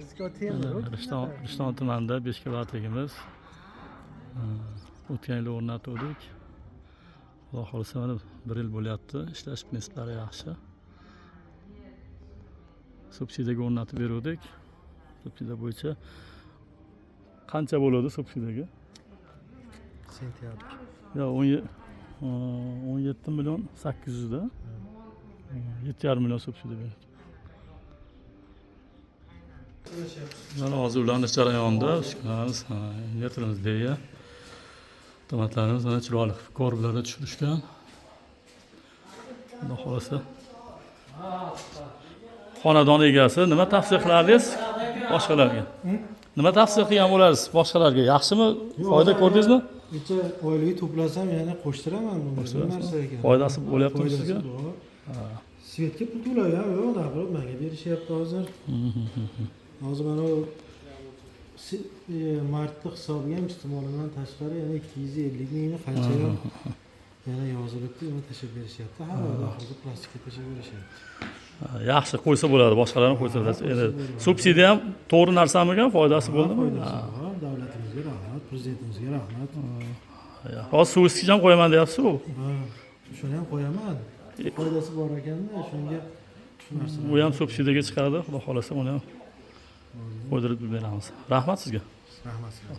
Bizga temir. Rishton tumanida 5 kilovatligimiz o'tgan yili o'rnatuvdik. Xudo xohlasa, mana bir yil bo'lyapti. Ishlash prinsiplari yaxshi. Subsidiyaga o'rnatib beruvdik. Subsidiya bo'yicha qancha bo'ladi subsidiyaga? Sentyabr. Yo, 17 million 800 da, 7,5 million subsidiya beradi. Mana hozir ulanish jarayonida uskunamiz, ha, invertorimiz Deye. Avtomatlarimiz mana chiroyli qilib koroblarda tushirishgan. Xudo xohlasa. Xonadon egasi, nima tavsiya qilardingiz boshqalarga? Nima tavsiya qilgan bo'larsiz boshqalarga? Yaxshimi? Foyda ko'rdingizmi? Necha oyligi to'plasam, yana qo'shtiraman buni. Bu narsa ekan. Foydasi bo'lyaptimi Foydasi sizga? bor. Свет ga pul to'lav ham yo'q, наоборот, menga berishyapti hozir. Hozir mana u martni hisobiga ham iste'molidan tashqari yana 250 mingmi, qancha ham yana yozilibdi, uni tashlab berishyapti. Har oyda oxirida plastikka tashlab berishyapti. Ha, yaxshi, qo'ysa bo'ladi, boshqalarni qo'ysa bo'ladi. Endi subsidiya ham to'g'ri narsamikan, foydasi bo'ldimi? Foydasi bor. Davlatimizga rahmat, prezidentimizga rahmat. Ha, hozir suv isitgich ham qo'yaman deyapsiz-ku. Ha, shuni ham qo'yaman. Foydasi bor ekanda, shunga shu narsalar. Bu ham subsidiyaga chiqadi, xudo xohlasa, uni ham qo'ydirib beramiz. Rahmat sizga. Rahmat sizga.